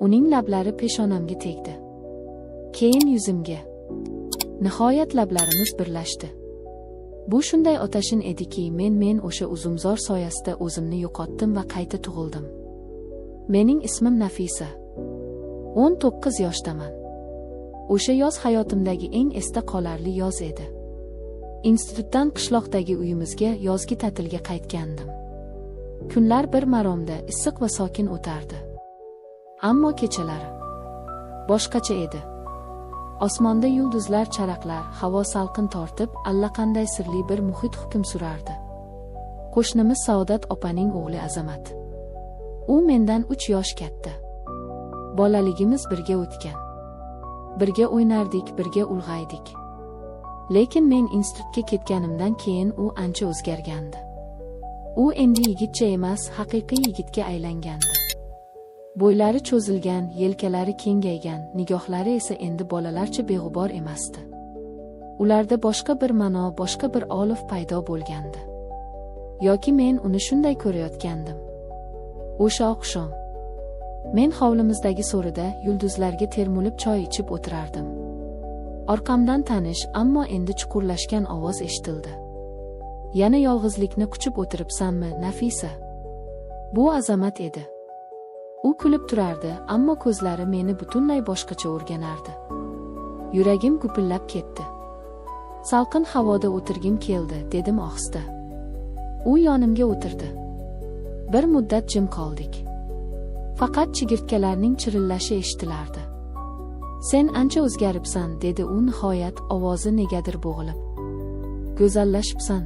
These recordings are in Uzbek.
Uning lablari peshonamga tegdi. Keyin yuzimga. Nihoyat lablarimiz birlashdi. Bu shunday otashin ediki, men o'sha uzumzor soyasida o'zimni yo'qotdim va qayta tug'ildim. Mening ismim Nafisa. 19 yoshdaman. O'sha yoz hayotimdagi eng esda qolarli yoz edi. Institutdan qishloqdagi uyimizga yozgi ta'tilga qaytgandim. Kunlar bir maromda issiq va sokin o'tardi. Ammo kechalari boshqacha edi. Osmonda yulduzlar charaqlar, havo salqin tortib, allaqanday sirli bir muhit hukm surardi. Qo'shnimiz Saodat opaning o'g'li Azamat. U mendan 3 yosh katta. Bolaligimiz birga o'tgan. Birga o'ynardik, birga ulg'aydik. Lekin men institutga ketganimdan keyin u ancha o'zgargandi. U endi yigitcha emas, haqiqiy yigitga aylangandi. Bo'ylari cho'zilgan, yelkalari kengaygan, nigohlari esa endi bolalarcha beg'ubor emasdi. Ularda boshqa bir ma'no, boshqa bir olov paydo bo'lgandi. Yoki men uni shunday ko'rayotgandim. O'sha oqshom men hovlimizdagi so'rida yulduzlarga termulib choy ichib o'tirardim. Orqamdan tanish, ammo endi chuqurlashgan ovoz eshitildi. Yana yolg'izlikni quchib o'tiribsanmi, Nafisa? Bu Azamat edi. U kulib turardi, ammo ko'zlari meni butunlay boshqacha o'rganardi. Yuragim gupillab ketdi. Salqin havoda o'tirgim keldi, dedim ohista. U yonimga o'tirdi. Bir muddat jim qoldik. Faqat chigirtkalarning chirillashi eshitilardi. Sen ancha o'zgaribsan, dedi u nihoyat, ovozi negadir bo'g'ilib. Go'zallashibsan.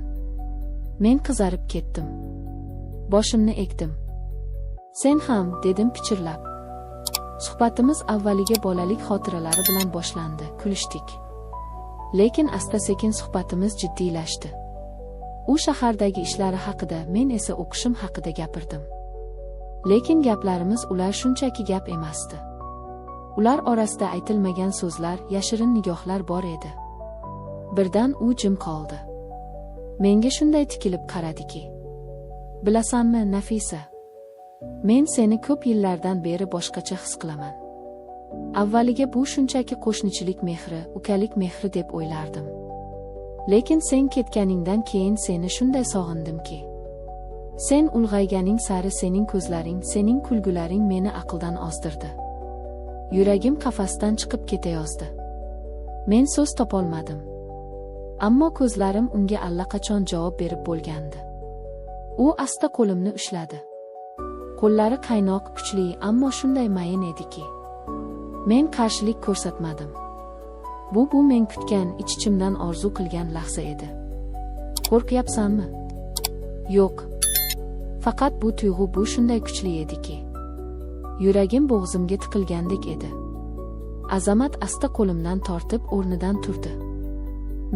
Men qizarib ketdim. Boshimni egdim. Sen ham, dedim pichirlab. Suhbatimiz avvaliga bolalik xotiralari bilan boshlandi, kulishdik. Lekin asta-sekin suhbatimiz jiddiylashdi. U shahardagi ishlari haqida, men esa o'qishim haqida gapirdim. Lekin gaplarimiz ular shunchaki gap emasdi. Ular orasida aytilmagan so'zlar, yashirin nigohlar bor edi. Birdan u jim qoldi. Menga shunday tikilib qaradiki. Bilasanmi, Nafisa? Men seni ko'p yillardan beri boshqacha his qilaman. Avvaliga bu shunchaki qo'shnichilik mehri, ukalik mehri deb o'ylardim. Lekin sen ketganingdan keyin seni shunday sog'indimki. Sen ulg'ayganing sari sening ko'zlaring, sening kulgularing meni aqldan ozdirdi. Yuragim qafasdan chiqib ketayozdi. Men so'z topolmadim. Ammo ko'zlarim unga allaqachon javob berib bo'lgandi. U asta qo'limni ushladi. Qo'llari qaynoq, kuchli, ammo shunday mayin ediki. Men qarshilik ko'rsatmadim. Bu men kutgan, ich-ichimdan orzu qilgan lahza edi. Qo'rqyapsanmi? Yo'q. Faqat bu tuyg'u bu shunday kuchli ediki. Yuragim bo'g'zimga tiqilgandek edi. Azamat asta qo'limdan tortib o'rnidan turdi.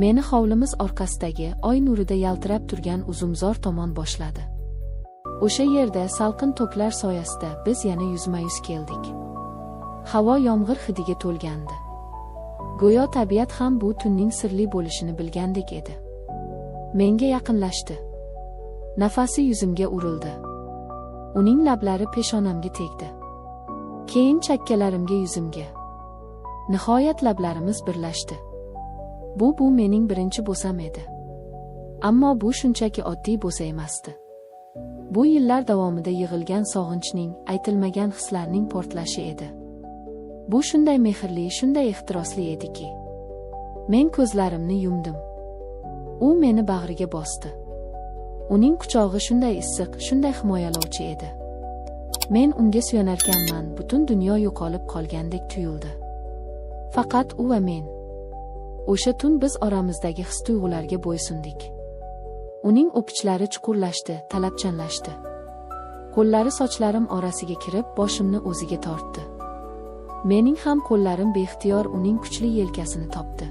Meni hovlimiz orqasidagi oy nurida yaltirab turgan uzumzor tomon boshladi. O'sha yerda salqin toklar soyasida biz yana yuzma-yuz keldik. Havo yomg'ir hidiga to'lgandi. Go'yo tabiat ham bu tunning sirli bo'lishini bilgandek edi. Menga yaqinlashdi. Nafasi yuzimga urildi. Uning lablari peshonamga tegdi. Keyin chakkalarimga, yuzimga. Nihoyat lablarimiz birlashdi. Bu mening birinchi bo'sam edi. Ammo bu shunchaki oddiy bo'sa emasdi. Bu yillar davomida yig'ilgan sog'inchning, aytilmagan hislarning portlashi edi. Bu shunday mehrli, shunday ehtirosli ediki. Men ko'zlarimni yumdim. U meni bag'riga bosdi. Uning quchog'i shunday issiq, shunday himoyalovchi edi. Men unga suyanarkanman, butun dunyo yo'qolib qolgandek tuyuldi. Faqat u va men. O'sha tun biz oramizdagi his-tuyg'ularga bo'ysundik. Uning o'pichlari chuqurlashdi, talabchanlashdi. Qo'llari sochlarim orasiga kirib, boshimni o'ziga tortdi. Mening ham qo'llarim beixtiyor uning kuchli yelkasini topdi.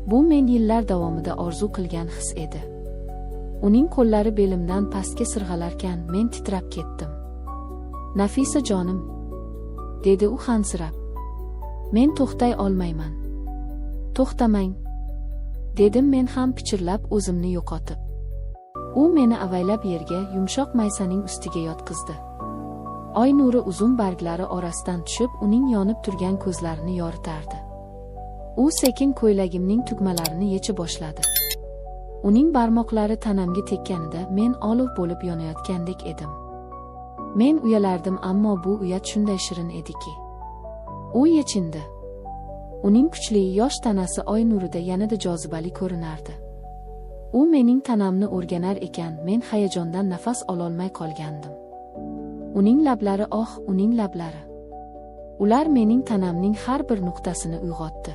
Bu men yillar davomida orzu qilgan his edi. Uning qo'llari belimdan pastga sirg'alarkan, men titrab ketdim. Nafisa jonim, dedi u hansirab. Men to'xtay olmayman. To'xtamang, dedim men ham pichirlab, o'zimni yo'qotib. U meni avaylab yerga, yumshoq maysaning ustiga yotqizdi. Oy nuri uzum barglari orasidan tushib, uning yonib turgan ko'zlarini yoritardi. U sekin ko'ylagimning tugmalarini yecha boshladi. Uning barmoqlari tanamga tekkanida men olov bo'lib yonayotgandek edim. Men uyalardim, ammo bu uyat shunday shirin ediki. U yechindi. Uning kuchli yosh tanasi oy nurida yanada jozibali ko'rinardi. U mening tanamni o'rganar ekan, men hayajondan nafas ololmay qolgandim. Uning lablari, oh, uning lablari. Ular mening tanamning har bir nuqtasini uyg'otdi.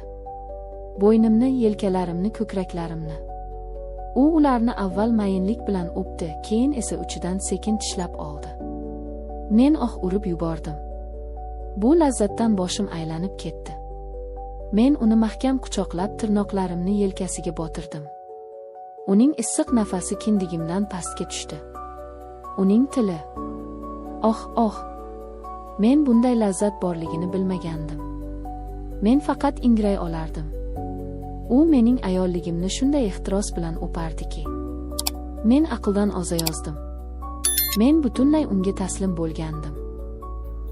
Bo'ynimni, yelkalarimni, ko'kraklarimni. U ularni avval mayinlik bilan o'pdi, keyin esa uchidan sekin tishlab oldi. Men oh urib yubordim. Bu lazzatdan boshim aylanib ketdi. Men uni mahkam quchoqlab, tirnoqlarimni yelkasiga botirdim. Uning issiq nafasi kindigimdan pastga tushdi. Uning tili. Oh, oh. Men bunday lazzat borligini bilmagandim. Men faqat ingray olardim. U mening ayolligimni shunday ehtiros bilan o'pardiki, men aqldan ozayozdim. Men butunlay unga taslim bo'lgandim.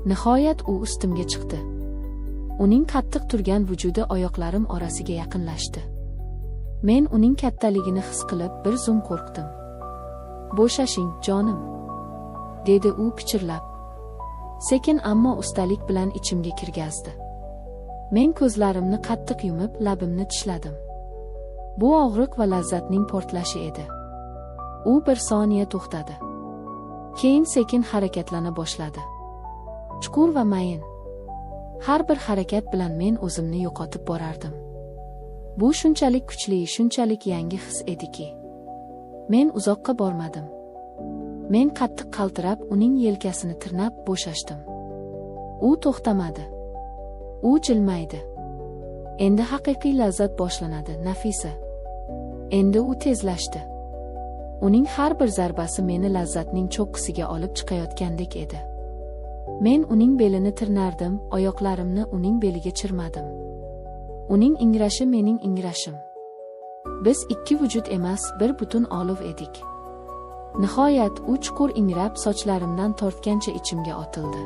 Nihoyat u ustimga chiqdi. Uning qattiq turgan vujudi oyoqlarim orasiga yaqinlashdi. Men uning kattaligini his qilib, bir zum qo'rqdim. "Bo'shashing, jonim," dedi u pichirlab. Sekin, ammo ustalik bilan ichimga kirgazdi. Men ko'zlarimni qattiq yumib, labimni tishladim. Bu og'riq va lazzatning portlashi edi. U bir soniya to'xtadi. Keyin sekin harakatlana boshladi. Chuqur va mayin. Har bir harakat bilan men o'zimni yo'qotib borardim. Bu shunchalik kuchli, shunchalik yangi his ediki. Men uzoqqa bormadim. Men qattiq qaltirab, uning yelkasini tirnab bo'shashdim. U to'xtamadi. U jilmaydi. Endi haqiqiy lazzat boshlanadi, Nafisa. Endi u tezlashdi. Uning har bir zarbasi meni lazzatning cho'qqisiga olib chiqayotgandek edi. Men uning belini tirnardim, oyoqlarimni uning beliga chirmadim. Uning ingrashi mening ingrashim. Biz ikki vujud emas, bir butun olov edik. Nihoyat u chuqur ingrab, sochlarimdan tortgancha ichimga otildi.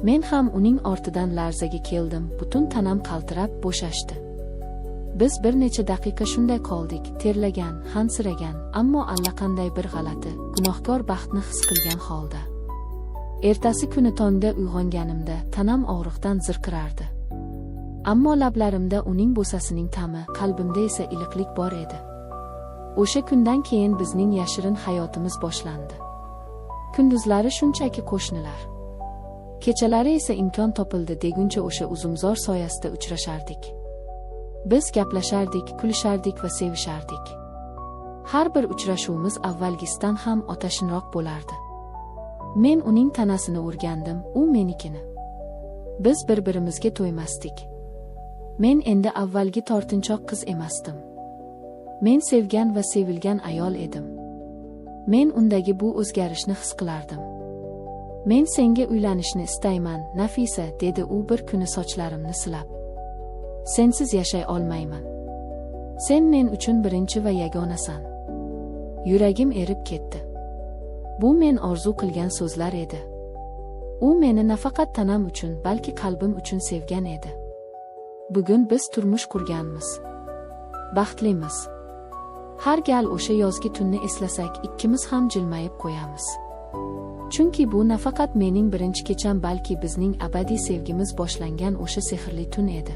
Men ham uning ortidan larzaga keldim, butun tanam qaltirab bo'shashdi. Biz bir necha daqiqa shunday qoldik, terlagan, hansiragan, ammo allaqanday bir g'alati, gunohkor baxtni his qilgan holda. Ertasi kuni tongda uyg'onganimda tanam og'riqdan zirqirardi. Ammo lablarimda uning bo'sasining ta'mi, qalbimda esa iliqlik bor edi. O'sha kundan keyin bizning yashirin hayotimiz boshlandi. Kunduzlari shunchaki qo'shnilar. Kechalari esa imkon topildi deguncha o'sha uzumzor soyasida uchrashardik. Biz gaplashardik, kulishardik va sevishardik. Har bir uchrashuvimiz avvalgisidan ham otashinroq bo'lardi. Men uning tanasini o'rgandim, u menikini. Biz bir-birimizga to'ymasdik. Men endi avvalgi tortinchoq qiz emasdim. Men sevgan va sevilgan ayol edim. Men undagi bu o'zgarishni his qilardim. Men senga uylanishni istayman, Nafisa, dedi u bir kuni sochlarimni silab. Sensiz yashay olmayman. Sen men uchun birinchi va yagonasan. Yuragim erib ketdi. Bu men orzu qilgan so'zlar edi. U meni nafaqat tanam uchun, balki qalbim uchun sevgan edi. Bugun biz turmush qurganmiz. Baxtlimiz. Har gal o'sha yozgi tunni eslasak, ikkimiz ham jilmayib qo'yamiz. Chunki bu nafaqat mening birinchi kecham, balki bizning abadiy sevgimiz boshlangan o'sha sehrli tun edi.